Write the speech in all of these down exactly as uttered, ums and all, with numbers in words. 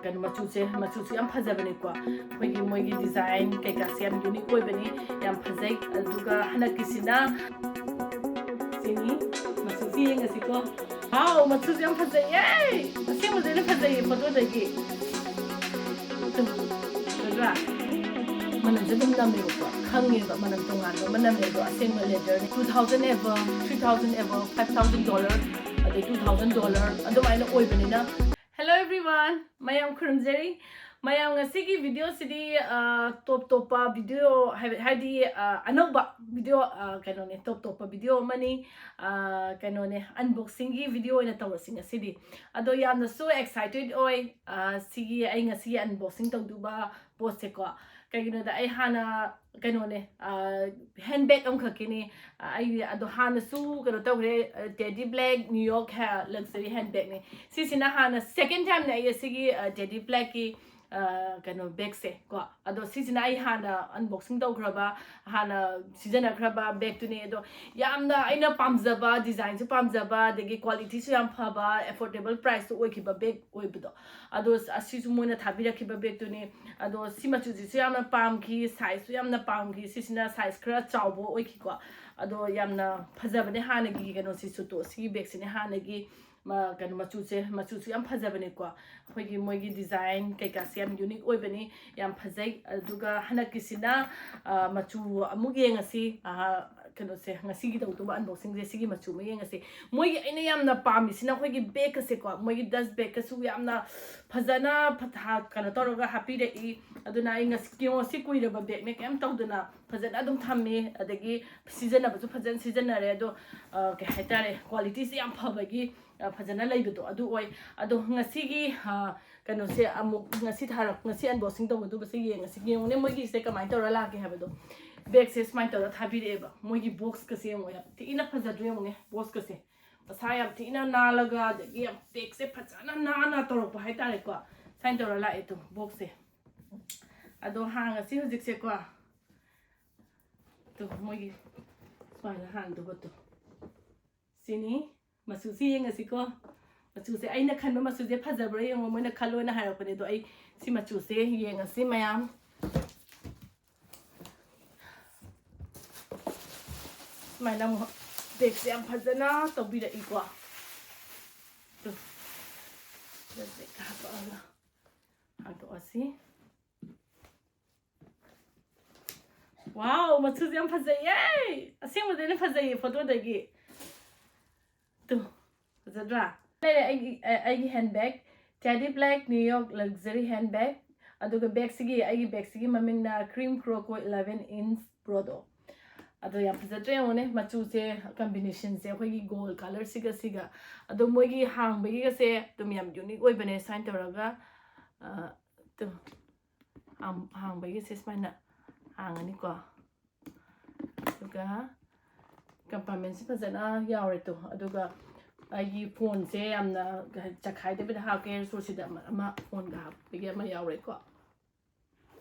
ꯀꯩꯅꯣ ꯃꯆꯨꯁꯦ, ꯃꯆꯨꯁꯨ ꯌꯥꯝ ꯐꯖꯕꯅꯤꯀꯣ꯫ ꯑꯩꯈꯣꯏꯒꯤ ꯃꯣꯏꯒꯤ ꯗꯤꯖꯥꯏꯟ ꯀꯩꯀꯥꯁꯦ ꯌꯥꯝ ꯌꯨꯅꯤꯛ ꯑꯣꯏꯕꯅꯤ, ꯌꯥꯝ ꯐꯖꯩ꯫ ꯑꯗꯨꯒ ꯍꯟꯗꯛꯀꯤꯁꯤꯅ ꯁꯤꯅꯤ, ꯃꯆꯨꯁꯤ ꯌꯦꯡꯉꯁꯤꯀꯣ꯫ ꯍꯥꯎ, ꯃꯆꯨꯁꯦ ꯌꯥꯝ ꯐꯖꯩꯌꯦ꯫ ꯑꯁꯦꯡꯕꯗꯩꯅ ꯐꯖꯩꯌꯦ ꯐꯣꯇꯣꯗꯒꯤ꯫ ꯐꯖꯗ꯭ꯔꯥ? ꯃꯅꯝꯁꯦ ꯑꯗꯨꯝ ꯅꯝꯃꯦꯕꯀꯣ, ꯈꯪꯉꯦꯕ ꯃꯅꯝ ꯇꯣꯉꯥꯟꯕ ꯑꯃ ꯅꯝꯃꯦ꯫ ꯑꯗꯣ ꯑꯁꯦꯡꯕ ꯂꯦꯗꯔꯅꯤ꯫ Two thousand above, three thousand above, five thousand dollar, ꯑꯗꯩ two thousand dollar ꯑꯗꯨꯃꯥꯏꯅ ꯑꯣꯏꯕꯅꯤꯅ꯫ Hello everyone, ꯃꯌꯥꯝ ꯈꯨꯔꯨꯝꯖꯔꯤ꯫ ꯃꯌꯥꯝ ꯉꯁꯤꯒꯤ ꯚꯤꯗꯤꯑꯣꯁꯤꯗꯤ, ꯑ, ꯇꯣꯞ ꯇꯣꯞꯄ ꯚꯤꯗꯤꯑꯣ ꯍꯥꯏꯕ-, ꯍꯥꯏꯗꯤ, ꯑ, ꯑꯅꯧꯕ ꯚꯤꯗꯤꯑꯣ, ꯑ, ꯀꯩꯅꯣꯅꯦ, ꯇꯣꯞ ꯇꯣꯞꯄ ꯚꯤꯗꯤꯑꯣ ꯑꯃꯅꯤ꯫ ꯑ, ꯀꯩꯅꯣꯅꯦ, ꯑꯟꯕꯣꯛꯁꯤꯡꯒꯤ ꯚꯤꯗꯤꯑꯣ ꯑꯣꯏꯅ ꯇꯧꯔꯁꯤ ꯉꯁꯤꯗꯤ꯫ ꯑꯗꯣ ꯌꯥꯝꯅꯁꯨ ꯑꯦꯛꯁꯥꯏꯇꯦꯠ ꯑꯣꯏ, ꯑ, ꯁꯤꯒꯤ ꯑꯩ ꯉꯁꯤꯒꯤ ꯑꯟꯕꯣꯛꯁꯤꯡ ꯇꯧꯗꯨꯕ ꯄꯣꯠꯁꯦꯀꯣ꯫ ꯀꯩꯒꯤꯅꯣꯗ ꯑꯩ ꯍꯥꯟꯅ ꯀꯩꯅꯣꯅꯦ, ꯑ, ꯍꯦꯟ ꯕꯦꯒ ꯑꯃꯈꯛꯀꯤꯅꯤ꯫ ꯑ, ꯑꯩ ꯑꯗꯣ ꯍꯥꯟꯅꯁꯨ ꯀꯩꯅꯣ ꯇꯧꯈ꯭ꯔꯦ, ꯑ, Teddy Black New York ꯍꯦ-, luxury handbag ꯅꯤ꯫ ꯁꯤꯁꯤꯅ ꯍꯥꯟꯅ second time ꯅꯦ ꯑꯩ ꯑꯁꯤꯒꯤ, ꯑ, Teddy Black ꯀꯤ, ꯑ, ꯀꯩꯅꯣ ꯕꯦꯒꯁꯦ ꯀꯣ꯫ ꯑꯗꯣ ꯁꯤꯁꯤꯅ ꯑꯩ ꯍꯥꯟꯅ unboxing ꯇꯧꯈ꯭ꯔꯕ, ꯍꯥꯟꯅ ꯁꯤꯖꯤꯟꯅꯈ꯭ꯔꯕ ꯕꯦꯒꯇꯨꯅꯦ꯫ ꯑꯗꯣ ꯌꯥꯝꯅ ꯑꯩꯅ ꯄꯥꯝꯖꯕ, ꯗꯤꯖꯥꯏꯟꯁꯨ ꯄꯥꯝꯖꯕ, ꯑꯗꯒꯤ ꯀ꯭ꯋꯥꯂꯤꯇꯤꯁꯨ ꯌꯥꯝ ꯐꯕ, affordable price ꯇ ꯑꯣꯏꯈꯤꯕ ꯕꯦꯒ ꯑꯣꯏꯕꯗꯣ꯫ ꯑꯗꯣ ꯑꯁꯤꯁꯨ ꯃꯣꯏꯅ ꯊꯥꯕꯤꯔꯛꯈꯤꯕ ꯕꯦꯒꯇꯨꯅꯤ꯫ ꯑꯗꯣ ꯁꯤ ꯃꯆꯨꯁꯤꯁꯨ ꯌꯥꯝꯅ ꯄꯥꯝꯈꯤ, ꯁꯥꯏꯖꯁꯨ ꯌꯥꯝꯅ ꯄꯥꯝꯈꯤ꯫ ꯁꯤꯁꯤꯅ ꯁꯥꯏꯖ ꯈꯔ ꯆꯥꯎꯕ ꯑꯣꯏꯈꯤꯀꯣ꯫ ꯑꯗꯣ ꯌꯥꯝꯅ ꯐꯖꯕꯅꯦ ꯍꯥꯟꯅꯒꯤ ꯀꯩꯅꯣꯁꯤꯁꯨ ꯇꯣ, ꯁꯤꯒꯤ ꯕꯦꯒꯁꯤꯅꯦ ꯍꯥꯟꯅꯒꯤ, ꯃ-, ꯀꯩꯅꯣ ꯃꯆꯨꯁꯦ, ꯃꯆꯨꯁꯨ ꯌꯥꯝ ꯐꯖꯕꯅꯦꯀꯣ꯫ ꯑꯩꯈꯣꯏꯒꯤ ꯃꯣꯏꯒꯤ ꯗꯤꯖꯥꯏꯟ ꯀꯩꯀꯥꯁꯦ ꯌꯥꯝ ꯌꯨꯅꯤꯛ ꯑꯣꯏꯕꯅꯤ, ꯌꯥꯝ ꯐꯖꯩ꯫ ꯑꯗꯨꯒ ꯍꯟꯗꯛꯀꯤꯁꯤꯅ, ꯑ, ꯃꯆꯨ ꯑꯃꯨꯛ ꯌꯦꯡꯉꯁꯤ꯫ ꯑ, ꯀꯩꯅꯣꯁꯦ, ꯉꯁꯤꯒꯤ ꯇꯧꯗꯧꯕ unboxing ꯁꯦ ꯁꯤꯒꯤ ꯃꯆꯨ ꯑꯃ ꯌꯦꯡꯉꯁꯤ꯫ ꯃꯣꯏꯒꯤ ꯑꯩꯅ ꯌꯥꯝꯅ ꯄꯥꯝꯃꯤꯁꯤꯅ ꯑꯩꯈꯣꯏꯒꯤ ꯕꯦꯒꯀꯁꯦꯀꯣ, ꯃꯣꯏꯒꯤ dust bag ꯀꯁꯨ ꯌꯥꯝꯅ ꯐꯖꯅ ꯐ-, ꯊꯥ-, ꯀꯩꯅꯣ ꯇꯧꯔꯒ ꯍꯥꯞꯄꯤꯔꯛꯏ꯫ ꯑꯗꯨꯅ ꯑꯩ ꯉꯁꯤ, ꯌꯦꯡꯉꯣ, ꯁꯤ ꯀꯨꯏꯔꯕ ꯕꯦꯒꯅꯦ, ꯀꯩꯝ ꯇꯧꯗꯅ ꯐꯖꯅ ꯑꯗꯨꯝ ꯊꯝꯃꯤ꯫ ꯑꯗꯒꯤ ꯁꯤꯖꯤꯟꯅꯕꯁꯨ ꯐꯖꯅ ꯁꯤꯖꯤꯟꯅꯔꯦ꯫ ꯑꯗꯣ, ꯑ, ꯀꯩ ꯍꯥꯏꯇꯥꯔꯦ, ꯀ꯭ꯋꯥꯂꯤꯇꯤꯁꯦ ꯌꯥꯝ ꯐꯕꯒꯤ, ꯑ, ꯐꯖꯅ ꯂꯩꯕꯗꯣ ꯑꯗꯨ ꯑꯣꯏ꯫ ꯑꯗꯣ ꯉꯁꯤꯒꯤ, ꯑ, ꯀꯩꯅꯣꯁꯦ ꯑꯃꯨꯛ ꯉꯁꯤ ꯊꯥꯔꯛ-, ꯉꯁꯤ unboxing ꯇꯧꯒꯗꯧꯕꯁꯦ ꯌꯦꯡꯉꯁꯤ꯫ ꯌꯦꯡꯉꯨꯅꯦ ꯃꯣꯏꯒꯤꯁꯦ ꯀꯃꯥꯏꯅ ꯇꯧꯔ ꯂꯥꯛꯀꯦ ꯍꯥꯏꯕꯗꯣ꯫ ꯕꯦꯒꯁꯦ ꯁꯨꯃꯥꯏꯅ ꯇꯧꯔ ꯊꯥꯕꯤꯔꯛꯑꯦꯕ꯫ ꯃꯣꯏꯒꯤ ꯕꯣꯛꯁꯀꯁꯦ ꯌꯦꯡꯉꯣ, ꯌꯥꯝ ꯊꯤꯅ ꯐꯖꯗ꯭ꯔꯣ ꯌꯦꯡꯉꯨꯅꯦ ꯕꯣꯛꯁꯀꯁꯦ꯫ ꯃꯁꯥ ꯌꯥꯝ ꯊꯤꯅ ꯅꯥꯜꯂꯒ, ꯑꯗꯒꯤ ꯌꯥꯝ ꯄꯦꯛꯁꯦ ꯐꯖꯅ ꯅꯥꯟꯅ ꯇꯧꯔꯛꯄ ꯍꯥꯏꯇꯥꯔꯦꯀꯣ꯫ ꯁꯨꯃꯥꯏꯅ ꯇꯧꯔ ꯂꯥꯛꯑꯦ ꯇꯨ ꯕꯣꯛꯁꯁꯦ꯫ ꯑꯗꯣ ꯍꯥꯡꯉꯁꯤ ꯍꯧꯖꯤꯛꯁꯦꯀꯣ꯫ ꯇꯨ ꯃꯣꯏꯒꯤ ꯁꯨꯃꯥꯏꯅ ꯍꯥꯡꯗꯧꯕ ꯇꯨ꯫ ꯁꯤꯅꯤ꯫ ꯃꯆꯨꯁꯤ ꯌꯦꯡꯉꯁꯤꯀꯣ꯫ ꯃꯆꯨꯁꯦ ꯑꯩꯅ ꯈꯟꯕ ꯃꯆꯨꯁꯦ ꯐꯖꯕ꯭ꯔꯥ ꯌꯦꯡꯉꯣ, ꯃꯣꯏꯅ ꯈꯜꯂꯣꯅ ꯍꯥꯏꯔꯛꯄꯅꯦ꯫ ꯑꯗꯣ ꯑꯩ ꯁꯤ ꯃꯆꯨꯁꯦ ꯌꯦꯡꯉꯁꯤ ꯃꯌꯥꯝ꯫ ꯁꯨꯃꯥꯏꯅ ꯑꯃꯨꯛ ꯕꯦꯒꯁꯦ ꯌꯥꯝ ꯐꯖꯅ ꯇꯧꯕꯤꯔꯛꯏꯀꯣ꯫ ꯇꯨ, ꯁꯤꯗ ꯕꯦꯒ ꯍꯥꯞꯄꯛꯑꯒ ꯍꯥꯡꯗꯣꯛꯑꯁꯤ꯫ ꯋꯥꯎ, ꯃꯆꯨꯁꯦ ꯌꯥꯝ ꯐꯖꯩꯌꯦ꯫ ꯑꯁꯦꯡꯕꯗꯩꯅ ꯐꯖꯩꯌꯦ ꯐꯣꯇꯣꯗꯒꯤ꯫ ꯇꯨ, ꯐꯖꯗ꯭ꯔꯥ? ꯂꯩꯔꯦ ꯑꯩꯒꯤ, ꯑ, ꯑꯩꯒꯤ hand bag, Teddy Black New York Luxury Handbag꯫ ꯑꯗꯨꯒ ꯕꯦꯒꯁꯤꯒꯤ, ꯑꯩꯒꯤ ꯕꯦꯒꯁꯤꯒꯤ ꯃꯃꯤꯡꯅ Cream Croco eleven inch Brodo꯫ ꯑꯗꯣ ꯌꯥꯝ ꯐꯖꯗ꯭ꯔꯦ ꯌꯦꯡꯉꯨꯅꯦ, ꯃꯆꯨꯁꯦ, ꯀꯝꯕꯤꯅꯦꯁꯟꯁꯦ ꯑꯩꯈꯣꯏꯒꯤ ꯒꯣꯜ ꯀꯂꯔꯁꯤꯒ ꯁꯤꯒ꯫ ꯑꯗꯣ ꯃꯣꯏꯒꯤ ꯍꯥꯡꯕꯒꯤꯒꯁꯦ ꯑꯗꯨꯝ ꯌꯥꯝ ꯌꯨꯅꯤꯛ ꯑꯣꯏꯕꯅꯦ, ꯁꯨꯃꯥꯏꯅ ꯇꯧꯔꯒ, ꯑ, ꯇꯨ, ꯍꯥꯡ-, ꯍꯥꯡꯕꯒꯤꯁꯦ ꯁꯨꯃꯥꯏꯅ ꯍꯥꯡꯉꯅꯤꯀꯣ꯫ ꯑꯗꯨꯒ ꯀꯝꯄꯥꯔꯠꯃꯦꯟꯁꯤ ꯐꯖꯅ ꯌꯥꯎꯔꯦ ꯇꯨ꯫ ꯑꯗꯨꯒ ꯑꯩꯒꯤ ꯐꯣꯟꯁꯦ ꯌꯥꯝꯅ ꯆꯈꯥꯏꯗꯕꯤꯗ ꯍꯥꯞꯀꯦ ꯍꯥꯏꯔꯁꯨ ꯁꯤꯗ ꯑꯃ, ꯑꯃ ꯐꯣꯟꯒ ꯍꯥꯞꯄꯒꯤ ꯑꯃ ꯌꯥꯎꯔꯦꯀꯣ꯫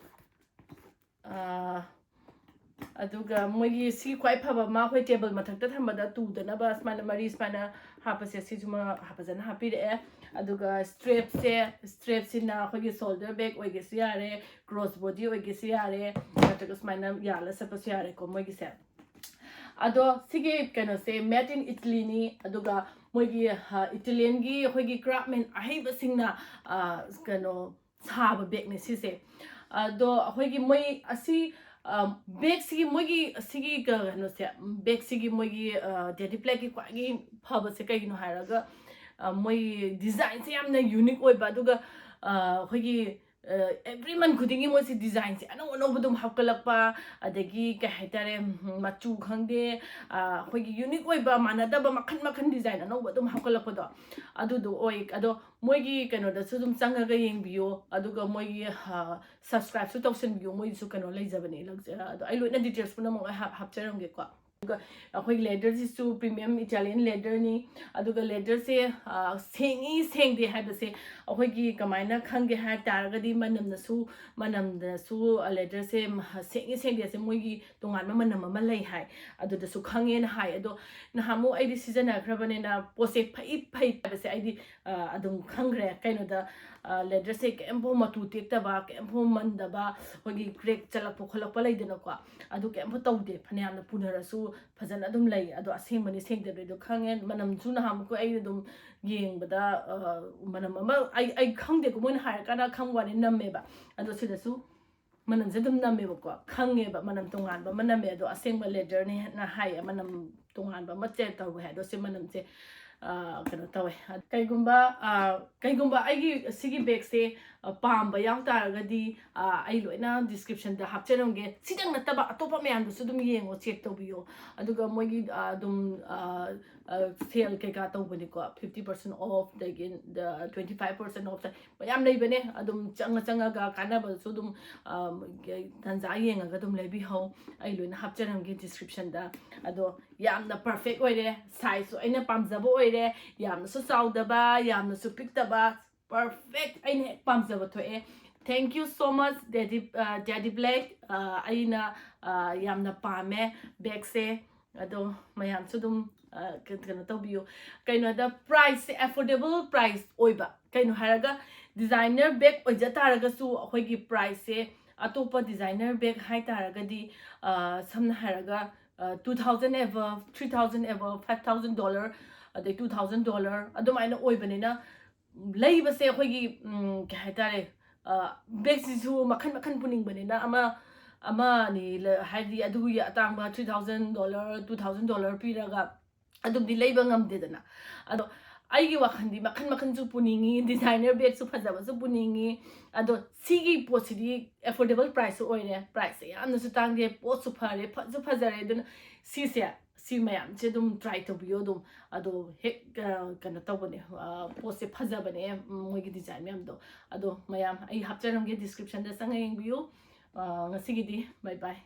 ꯑꯥ, ꯑꯗꯨꯒ ꯃꯣꯏꯒꯤ ꯁꯤ ꯈ꯭ꯋꯥꯏ ꯐꯕ ꯑꯃ, ꯑꯩꯈꯣꯏ ꯇꯦꯕꯜ ꯃꯊꯛꯇ ꯊꯝꯕꯗ ꯇꯨꯗꯅꯕ ꯁꯨꯃꯥꯏꯅ ꯃꯔꯤ ꯁꯨꯃꯥꯏꯅ ꯍꯥꯞꯄꯁꯦ, ꯁꯤꯁꯨꯃ ꯐꯖꯅ ꯍꯥꯞꯄꯤꯔꯛꯑꯦ꯫ ꯑꯗꯨꯒ ꯁ꯭ꯇ꯭ꯔꯦꯞꯁꯦ, ꯁ꯭ꯇ꯭ꯔꯦꯞꯁꯤꯅ ꯑꯩꯈꯣꯏꯒꯤ ꯁꯣꯜꯗꯔ ꯕꯦꯒ ꯑꯣꯏꯒꯦꯁꯨ ꯌꯥꯔꯦ, ꯀ꯭ꯔꯣꯁ ꯕꯣꯗꯤ ꯑꯣꯏꯒꯦꯁꯨ ꯌꯥꯔꯦ, ꯅꯠꯇ꯭ꯔꯒ ꯁꯨꯃꯥꯏꯅ ꯌꯥꯜꯂ ꯆꯠꯄꯁꯨ ꯌꯥꯔꯦꯀꯣ ꯃꯣꯏꯒꯤꯁꯦ꯫ ꯑꯗꯣ ꯁꯤꯒꯤ ꯀꯩꯅꯣꯁꯦ made in Italyꯅꯤ꯫ ꯑꯗꯨꯒ ꯃꯣꯏꯒꯤ, ꯑ, Italianꯒꯤ ꯑꯩꯈꯣꯏꯒꯤ craftsman ꯑꯍꯩꯕꯁꯤꯡꯅ, ꯑ, ꯀꯩꯅꯣ, ꯁꯥꯕ ꯕꯦꯒꯅꯦ ꯁꯤꯁꯦ꯫ ꯑꯗꯣ ꯑꯩꯈꯣꯏꯒꯤ ꯃꯣꯏ ꯑꯁꯤ, ꯑ, ꯕꯦꯒꯁꯤꯒꯤ ꯃꯣꯏꯒꯤ ꯑꯁꯤꯒꯤ ꯀ-, ꯀꯩꯅꯣꯁꯦ, ꯕꯦꯒꯁꯤꯒꯤ ꯃꯣꯏꯒꯤ, ꯑ, Teddy Blackꯀꯤ ꯈ꯭ꯋꯥꯏꯗꯒꯤ ꯐꯕꯁꯦ ꯀꯩꯒꯤꯅꯣ ꯍꯥꯏꯔꯒ, ꯑ, ꯃꯣꯏ designꯁꯦ ꯌꯥꯝꯅ unique ꯑꯣꯏꯕ, ꯑꯗꯨꯒ, ꯑ, ꯑꯩꯈꯣꯏꯒꯤ ꯑ, every month ꯈꯨꯗꯤꯡꯒꯤ ꯃꯣꯏꯁꯦ designꯁꯦ ꯑꯅꯧ ꯑꯅꯧꯕ ꯑꯗꯨꯝ ꯍꯥꯞꯀꯠꯂꯛꯄ, ꯑꯗꯒꯤ ꯀꯩ ꯍꯥꯏꯇꯥꯔꯦ, ꯎꯝ, ꯃꯆꯨ ꯈꯪꯗꯦ, ꯑ, ꯑꯩꯈꯣꯏꯒꯤ unique ꯑꯣꯏꯕ, ꯃꯥꯟꯅꯗꯕ ꯃꯈꯟ ꯃꯈꯟ design ꯑꯅꯧꯕ ꯑꯗꯨꯝ ꯍꯥꯞꯀꯠꯂꯛꯄꯗꯣ, ꯑꯗꯨꯗꯣ ꯑꯣꯏ꯫ ꯑꯗꯣ ꯃꯣꯏꯒꯤ ꯀꯩꯅꯣꯗꯁꯨ ꯑꯗꯨꯝ ꯆꯪꯉꯒ ꯌꯦꯡꯕꯤꯌꯣ, ꯑꯗꯨꯒ ꯃꯣꯏꯒꯤ, ꯑ, subscribeꯁꯨ ꯇꯧꯁꯟꯕꯤꯌꯣ, ꯃꯣꯏꯒꯤꯁꯨ ꯀꯩꯅꯣ ꯂꯩꯖꯕꯅꯦ, ꯂꯧꯖ-, ꯑꯗꯣ ꯑꯩ ꯂꯣꯏꯅ details ꯄꯨꯝꯅꯃꯛ ꯂꯣꯏ ꯍꯥꯞ-, ꯍꯥꯞꯆꯔꯝꯒꯦꯀꯣ꯫ ꯑꯗꯨꯒ ꯑꯩꯈꯣꯏꯒꯤ ꯂꯦꯗꯔꯁꯤꯁꯨ ꯄ꯭ꯔꯤꯃꯤꯌꯝ ꯏꯇꯥꯂꯤꯌꯟ ꯂꯦꯗꯔꯅꯤ꯫ ꯑꯗꯨꯒ ꯂꯦꯗꯔꯁꯦ ꯁꯦꯡꯉꯤ ꯁꯦꯡꯗꯦ ꯍꯥꯏꯕꯁꯦ ꯑꯩꯈꯣꯏꯒꯤ ꯀꯃꯥꯏꯅ ꯈꯪꯒꯦ ꯍꯥꯏ ꯇꯥꯔꯒꯗꯤ, ꯃꯅꯝꯅꯁꯨ ꯃꯅꯝꯗꯁꯨ ꯂꯦꯗꯔꯁꯦ ꯁꯦꯡꯉꯤ ꯁꯦꯡꯗꯦꯁꯦ ꯃꯣꯏꯒꯤ ꯇꯣꯉꯥꯟꯕ ꯃꯅꯝ ꯑꯃ ꯂꯩ ꯍꯥꯏ, ꯑꯗꯨꯗꯁꯨ ꯈꯪꯉꯦꯅ ꯍꯥꯏ꯫ ꯑꯗꯣ ꯅꯍꯥꯟꯃꯨꯛ ꯑꯩꯗꯤ ꯁꯤꯖꯤꯟꯅꯈ꯭ꯔꯕꯅꯤꯅ ꯄꯣꯠꯁꯦ ꯐꯩ ꯐꯩ ꯍꯥꯏꯕꯁꯦ ꯑꯩꯗꯤ ꯑꯗꯨꯝ ꯈꯪꯈ꯭ꯔꯦ꯫ ꯀꯩꯅꯣꯗ ꯂꯦꯗꯔꯁꯦ ꯀꯩꯝꯐꯥꯎ ꯃꯇꯨ ꯇꯦꯛꯇꯕ, ꯀꯩꯝꯐꯥꯎ ꯃꯟꯗꯕ, ꯑꯩꯈꯣꯏꯒꯤ ꯀ꯭ꯔꯦꯛ ꯆꯠꯂꯛꯄ ꯈꯣꯠꯂꯛꯄ ꯂꯩꯗꯅꯀꯣ, ꯑꯗꯨ ꯀꯩꯝꯐꯥꯎ ꯇꯧꯗꯦ꯫ ꯐꯅꯌꯥꯝꯅ ꯄꯨꯅꯔꯁꯨ ꯐꯖꯅ ꯑꯗꯨꯝ ꯂꯩ꯫ ꯑꯗꯣ ꯑꯁꯦꯡꯕꯅꯤ ꯁꯦꯡꯗꯕꯅꯤꯗꯣ ꯈꯪꯉꯦ꯫ ꯃꯅꯝꯁꯨ ꯅꯍꯥꯟꯃꯨꯛ ꯑꯩꯅ ꯑꯗꯨꯝ ꯌꯦꯡꯕꯗ ꯃꯅꯝ ꯑꯃ, ꯑꯩ ꯑꯩ ꯈꯪꯗꯦꯀꯣ, ꯃꯣꯏꯅ ꯍꯥꯏꯔꯀꯥꯟꯗ ꯈꯪꯕ ꯋꯥꯅꯤ, ꯅꯝꯃꯦꯕ꯫ ꯑꯗꯣ ꯁꯤꯗꯁꯨ ꯃꯅꯝꯁꯦ ꯑꯗꯨꯝ ꯅꯝꯃꯦꯕꯀꯣ, ꯈꯪꯉꯦꯕ ꯃꯅꯝ ꯇꯣꯉꯥꯟꯕ ꯑꯃ ꯅꯝꯃꯦ꯫ ꯑꯗꯣ ꯑꯁꯦꯡꯕ ꯂꯦꯗꯔꯅꯦꯅ ꯍꯥꯏꯌꯦ, ꯃꯅꯝ ꯇꯣꯉꯥꯟꯕ ꯑꯃ ꯆꯦꯛ ꯇꯧꯋꯦ ꯍꯥꯏ꯫ ꯑꯗꯣ ꯁꯤ ꯃꯅꯝꯁꯦ ꯀꯩꯅꯣ ꯇꯧꯋꯦ꯫ ꯀꯩꯒꯨꯝꯕ ꯀꯩꯒꯨꯝꯕ ꯑꯩꯒꯤ ꯁꯤꯒꯤ ꯕꯦꯒꯁꯦ ꯄꯥꯝꯕ ꯌꯥꯎ ꯇꯥꯔꯒꯗꯤ, ꯑꯩ ꯂꯣꯏꯅ ꯗꯤꯁꯀ꯭ꯔꯤꯞꯁꯟꯗ ꯍꯥꯞꯆꯔꯝꯒꯦ꯫ ꯁꯤꯗꯪ ꯅꯠꯇꯕ ꯑꯇꯣꯞꯄ ꯃꯌꯥꯝꯗꯨꯁꯨ ꯑꯗꯨꯝ ꯌꯦꯡꯉꯣ, ꯆꯦꯛ ꯇꯧꯕꯤꯌꯣ꯫ ꯑꯗꯨꯒ ꯃꯣꯏꯒꯤ ꯑꯗꯨꯝ ꯁꯦꯜ ꯀꯩꯀꯥ ꯇꯧꯕꯅꯤꯀꯣ, fifty percent off, ꯑꯗꯒꯤ twenty five percent off, ꯃꯌꯥꯝ ꯂꯩꯕꯅꯦ꯫ ꯑꯗꯨꯝ ꯆꯪꯉ ꯆꯪꯉꯒ ꯀꯥꯟꯅꯕꯁꯨ ꯑꯗꯨꯝ ꯇꯟꯖꯥ ꯌꯦꯡꯉꯒ ꯑꯗꯨꯝ ꯂꯩꯕꯤꯍꯧ꯫ ꯑꯩ ꯂꯣꯏꯅ ꯍꯥꯞꯆꯔꯝꯒꯦ ꯗꯤꯁꯀ꯭ꯔꯤꯞꯁꯟꯗ꯫ ꯑꯗꯣ ꯌꯥꯝꯅ ꯄꯔꯐꯦꯛ ꯑꯣꯏꯔꯦ, ꯁꯥꯏꯖꯁꯨ ꯑꯩꯅ ꯄꯥꯝꯖꯕ ꯑꯣꯏꯔꯦ꯫ ꯌꯥꯝꯅꯁꯨ ꯆꯥꯎꯗꯕ, ꯌꯥꯝꯅꯁꯨ ꯄꯤꯛꯇꯕ, ꯄꯔꯐꯦꯛ ꯑꯩꯅ ꯍꯦꯛ ꯄꯥꯝꯖꯕ ꯊꯣꯛꯑꯦ꯫ Thank you so much, Daddy, Daddy Black꯫ ꯑꯩꯅ ꯌꯥꯝꯅ ꯄꯥꯝꯃꯦ ꯕꯦꯒꯁꯦ꯫ ꯑꯗꯣ ꯃꯌꯥꯝꯁꯨ ꯑꯗꯨꯝ ꯀꯩꯅꯣ ꯇꯧꯕꯤꯌꯨ꯫ ꯀꯩꯅꯣꯗ ꯄ꯭ꯔꯥꯏꯁꯁꯦ ꯑꯦꯐꯣꯔꯗꯦꯕꯜ ꯄ꯭ꯔꯥꯏꯁ ꯑꯣꯏꯕ, ꯀꯩꯅꯣ ꯍꯥꯏꯔꯒ ꯗꯤꯖꯥꯏꯅꯔ ꯕꯦꯒ ꯑꯣꯏꯖ ꯇꯥꯔꯒꯁꯨ ꯑꯩꯈꯣꯏꯒꯤ ꯄ꯭ꯔꯥꯏꯁꯁꯦ ꯑꯇꯣꯞꯄ ꯗꯤꯖꯥꯏꯅꯔ ꯕꯦꯒ ꯍꯥꯏ ꯇꯥꯔꯒꯗꯤ, ꯁꯝꯅ ꯍꯥꯏꯔꯒ two thousand above, three thousand above, five thousand dollar, ꯑꯗꯩ two thousand dollar ꯑꯗꯨꯃꯥꯏꯅ ꯑꯣꯏꯕꯅꯤꯅ, ꯂꯩꯕꯁꯦ ꯑꯩꯈꯣꯏꯒꯤ ꯀꯩ ꯍꯥꯏꯇꯥꯔꯦ, ꯕꯦꯒꯁꯤꯁꯨ ꯃꯈꯟ ꯃꯈꯟ ꯄꯨꯅꯤꯡꯕꯅꯤꯅ, ꯑꯃ ꯑꯃ ꯑꯅꯤ ꯍꯥꯏꯗꯤ ꯑꯗꯨꯒꯤ ꯑꯇꯥꯡꯕ three thousand dollar, two thousand dollar ꯄꯤꯔꯒ ꯑꯗꯨꯝꯗꯤ ꯂꯩꯕ ꯉꯝꯗꯦꯗꯅ꯫ ꯑꯗꯣ ꯑꯩꯒꯤ ꯋꯥꯈꯜꯗꯤ ꯃꯈꯟ ꯃꯈꯟꯁꯨ ꯄꯨꯅꯤꯡꯉꯤ, ꯗꯤꯖꯥꯏꯅꯔ ꯕꯦꯒꯁꯨ ꯐꯖꯕꯁꯨ ꯄꯨꯅꯤꯡꯉꯤ꯫ ꯑꯗꯣ ꯁꯤꯒꯤ ꯄꯣꯠꯁꯤꯗꯤ ꯑꯦꯐꯣꯔꯗꯦꯕꯜ ꯄ꯭ꯔꯥꯏꯁꯁꯨ ꯑꯣꯏꯔꯦ, ꯄ꯭ꯔꯥꯏꯁꯁꯦ ꯌꯥꯝꯅꯁꯨ ꯇꯥꯡꯗꯦ, ꯄꯣꯠꯁꯨ ꯐꯔꯦ, ꯐꯁꯨ ꯐꯖꯔꯦ꯫ ꯑꯗꯨꯅ ꯁꯤꯁꯦ, ꯁꯤ ꯃꯌꯥꯝꯁꯦ ꯑꯗꯨꯝ ꯇ꯭ꯔꯥꯏ ꯇꯧꯕꯤꯌꯣ꯫ ꯑꯗꯨꯝ ꯑꯗꯣ ꯍꯦꯛ ꯀꯩꯅꯣ ꯇꯧꯕꯅꯦ, ꯄꯣꯠꯁꯦ ꯐꯖꯕꯅꯦ, ꯃꯣꯏꯒꯤ ꯗꯤꯖꯥꯏꯟ ꯃꯌꯥꯝꯗꯣ꯫ ꯑꯗꯣ ꯃꯌꯥꯝ ꯑꯩ ꯍꯥꯞꯆꯔꯝꯒꯦ ꯗꯤꯁꯀ꯭ꯔꯤꯞꯁꯟꯗ ꯆꯪꯉ ꯌꯦꯡꯕꯤꯌꯨ꯫ ꯉꯁꯤꯒꯤꯗꯤ bye bye꯫